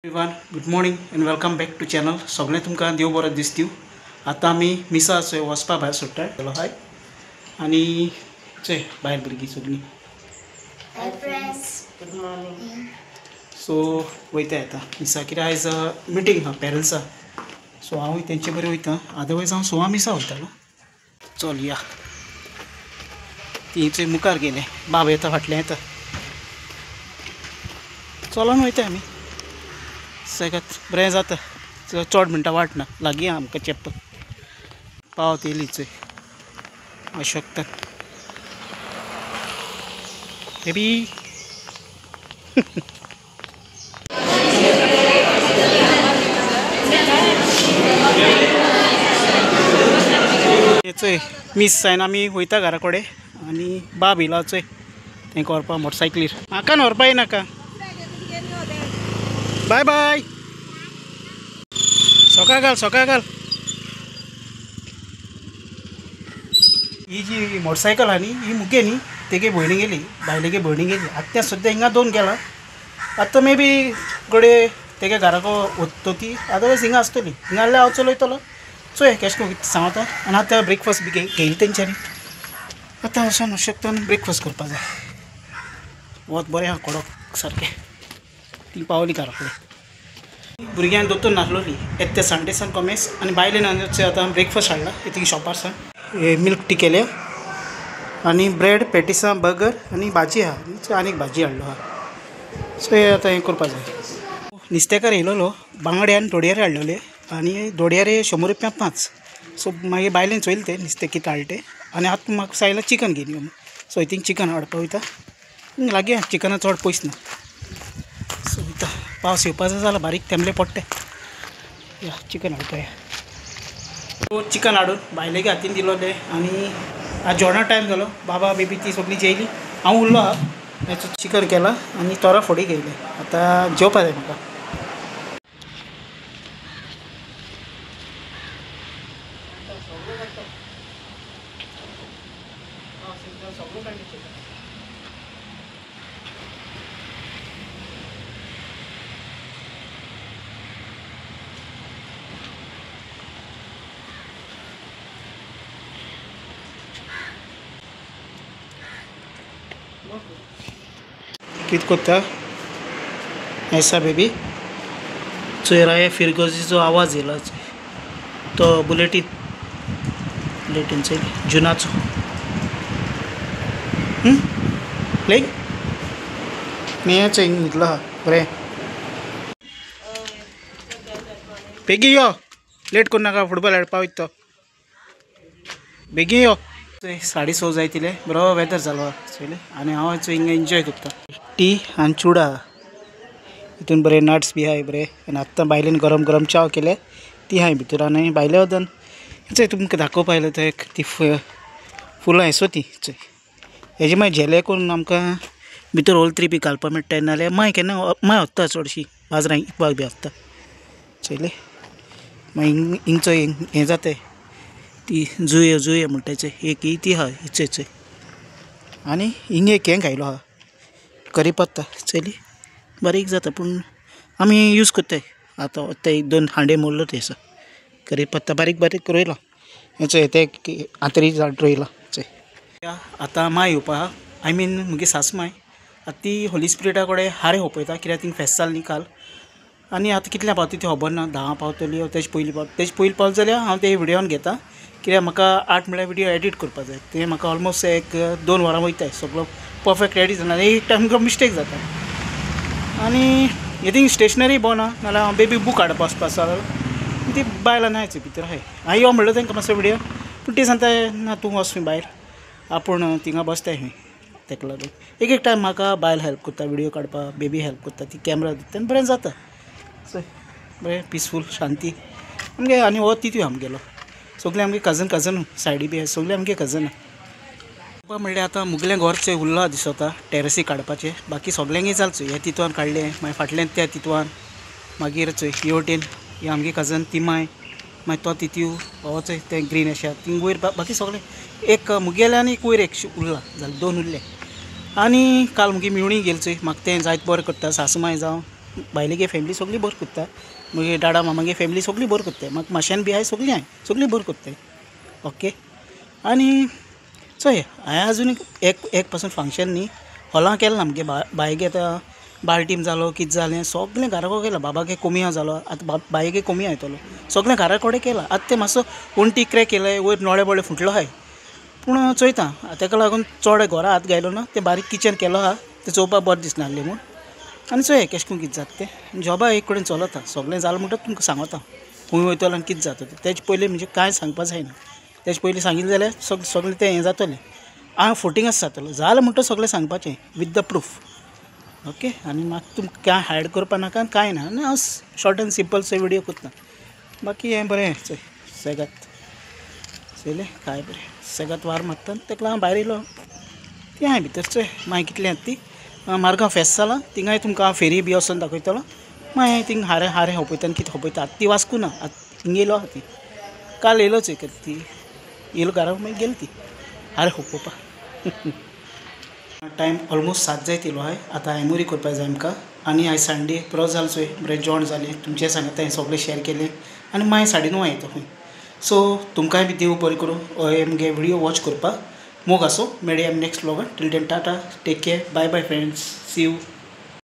Everyone, good morning and welcome back to channel. सगळें तुमकां देव बरो दिसतीव। आतां आमी मिसा चोय वचपा भायर सोडटा। हाय आनी चोय भायर भुरगीं सगळीं। Hi friends, good morning. So वयता आतां मिसा, कित्याक आयज मिटींग आहा पेरंट्सा। सो हांवूय तेंचे बरें वयता, अदरवायज हांव सोवा मिसा वयतालो। चल या, ती चोय मुखार गेले, बाब येता फाटल्यान येता, चलोन वयता आमी। सगळ्यात बरें जाता, चड म्हणटा वाट ना, लागीं आहा आमकां चेप्पल पावत येयली चोय अशोकता बेबी। चोय मीस जायन आमी वयता घरा कडेन आनी बाब येयला चोय तेंका व्हरपा मोटरसायकलीर। म्हाका व्हरपा येनाका, बाय बाय। सकाळ घाल, सकाळ घाल। ही जी मोटरसायकल आहा न्ही ही मुगे न्ही तेगे भयणी गेली, बायलेगे भयणी गेली। आत्या सद्या हिंगा दोन गेला, आतां मे बी घडये तेगे घराको वत्तो ती, अदरवायज हिंगा आसतली। हिंगा जाल्यार हांव चलयतलो। चोय केश करून कितें सांगता। आनी आतां ब्रेकफास्ट बी घेयलें तेंच्यांनी, आतां वचोन अशक्तन ब्रेकफास्ट करपा जाय। वत बरें आहा कडक सारकें। ती पावली घरा कडेन। भुरग्यांक दोतोर नासलोली येता ते संडे सान कॉमेस आनी बायलेन आतां ब्रेकफास्ट हाडला इतकी शॉपार सान। मिल्क टी केल्या आनी ब्रेड पेटिसां बर्गर आनी भाजी आहा, आनी एक भाजी हाडलो आहा। सो हे आतां हें करपा जाय। नुस्तेकार येयलोलो, बांगडे आनी दोडयारे हाडलेले आनी दोडयारे 100 रुपया 5। सो मागीर बायलेन चोयलें तें नुस्तें कितें हाडलें तें आनी आतां म्हाका सांगलें चिकन घेवन यो। सो थिंग चिकन हाडपा वयता, लागीं आहा चिकना चड पयस ना। सो वयता, पावस येवपाचो जाला, बारीक तेंबले पडटे। या चिकन हाडपा या। सो चिकन हाडून बायलेगे हातीन दिलोलें आनी आज जेवणा टायम जालो। बाबा बेबी ती सगळीं जेयली, हांव उरलो आहा। चिकन केलां आनी तोरा फोडी घेयले, आतां जेवपा जाय म्हाका। कित कोत्ता ऐसा बेबी। चोय फिरगोजीचो आवाज येयला तो बुलेटीन, बुलेटीन चोय जुनाचो। प्लेइंग न्ही चोय न्हिदलो आहा बरें। बेगीन यो, लेट करूं नाका, फुटबॉल खेळपा वयता तो, बेगीन यो। 6:30 जाय तिले, बरो वेदर जालो आहा चोयलें आनी हांव चोय हिंगा एन्जॉय करता। टी आनी चुडा हितून बरे नट्स बी आहाय बरे। आनी आत्तां बायलेन गरम गरम च्याव केले ती आहाय भितर। आनी बायले वचून चोय तुमकां दाखोवपा आयलो थंय ती फुलां आसो ती चोय। हेजे मागीर झेले करून आमकां भितर ओलत्री बी घालपाक मेळटा, नाल्यार मागीर केन्ना मागीर वता चडशी बाजारांत इकपाक बी वता चोयलें। मागीर हिंगचो हें जाता ती जुये जुये म्हणटा चोय एक ही ती आहा चोय चोय। आनी हिंग एक हें घायलो आहा करी पत्ता चोयली, बारीक जाता पूण आमी यूज करताय आतां। ते एक दोन हांडे मोडलो थंयसर करी पत्ता बारीक बारीक रोयला चोय, ते आंतरी झाड रोयला चोय। आतां माय येवपा आहा, I mean म्हगे सासमाय। आतां ती होली स्पिरिटा कडेन हारे होपयता, कित्याक थिंग फेस्त जालें न्ही काल। आनी आतां कितल्या पावता ती खबर ना, 10 पावतली तेजे पयलीं पावत, तेजे पयलीं पावत जाल्यार हांव ते व्हिडियोन घेता, कित्याक म्हाका 8 म्हळ्यार व्हिडियो एडिट करपा जाय। तें म्हाका ऑलमोस्ट 1-2 वरां वयताय, सगळो परफेक्ट एडिट जायना, एक टायम मिस्टेक जाता। आनी थिंग स्टेशनरी बो ना, नाल्यार हांव बेबी बूक हाडपा वचपा आसा ती बायलां ना भितर आहाय। हांवें यो म्हणलो तांकां मातसो व्हिडियो, पूण ती सांगता ना तूं वच खंय भायर, आपूण थिंगा बसताय खंय। ताका लागून एक एक टायम म्हाका बायल हेल्प करता व्हिडियो काडपाक, बेबी हेल्प करता, ती कॅमरा दिता आनी बरें जाता चोय, बरें पिसफूल शांती आमगे। आनी हो तितू आमगेलो सगळें आमगे कजन कजन सायडी बी सगळें आमगे कजन। म्हणल्यार आतां मुगलें घर चोय उरलां दिसता टेरसी काडपाचें, बाकी सगल्यांगेर जालें चोय। हे तितवान काडलें, मागीर फाटल्यान त्या तितवान, मागीर चोय हे वटेन हे आमगे कजन तिमाय, मागीर तो तितू हो चोय तें ग्रीन आसा थिंग वयर, बाकी सगळें एक मुगेलें आनी एक वयर एक उरलां जालें, 2 उरलें। आनी काल मुगे मेवणी गेली चोय, म्हाका तें जायत बरें करता, सासू माय जावं बायलेगे फॅमिली सगळी बरें करता, मागीर डाडा मामागे फॅमिली सगळी बरें करताय, म्हाका माश्यान बी आहाय सगळीं आहाय सगळीं बरें करताय. ओके आनी चोय हांवें आजून एक एक पासून फंक्शन न्ही हॉलां केलें ना. मुगे बायगे आतां बाल टीम जालो कितें जालें सगळें घरा कडेन केलां. बाबागे कमी जालो आतां बायगे कमी येतलो सगळें घरा कडेन केलां. आतां तें मातसो वण्टी क्रॅक केले वयर नोळे बोळे फुटलो आहाय पूण चोयता तेका लागून चड घरा हात घायलो ना. तें बारीक किचन केलो आहा तें चोवपाक बरें दिसनासलें म्हूण. आनी चोया केशें करून कितें जाता तें. जॉबा एक कडेन चलता सगळें जालें म्हणटकच तुमकां सांगता खंय वयतलो आनी कितें जाता तें. तेजे पयलीं म्हणजे कांय सांगपा जायना, तेजे पयलीं सांगिल्लें जाल्यार सगळें तें हें जातलें. हांव फोटिंग आसा जातलो जालें म्हणटकच सगळें सांगपाचें विथ the proof. Okay आनी म्हाका तुमकां कांय हायड करपा नाका कांय ना. आनी हांव short and simple so video करता. बाकी हें बरें चोय सेगात चोयलें काय बरें सेगात वार मारता तेका लागून भायर येयलो ती हांवें भितर चोय मागीर कितलें आसा ती मारगांव फेस्त जालां थिंगाय तुमकां हांव फेरी बी वचोन दाखयतलो. मागीर थिंग हारे हारे खोपयता आनी कितें खोपयता. आतां ती वास्को ना, आतां थिंग येयलो आहा ती काल येयलो चोय ती येयलो घरा मागीर गेली ती हारे खोपोवपाक. टायम ऑलमोस्ट 7 जायत येयलो आहाय. आतां आयमोरी करपाक जाय आमकां. आनी आयज संडे पुरो जालो चोय बरें जेवण जालें तुमचे सांगता हांवें सगळें शेअर केलें. आनी मागीर 9:30 येता खंय. सो तुमकांय बी देव बरें करूं हे मुगे व्हिडियो वॉच करपाक मोग आसूं. मेळया next व्लॉगान. Till then tata, take care, bye bye friends, see you.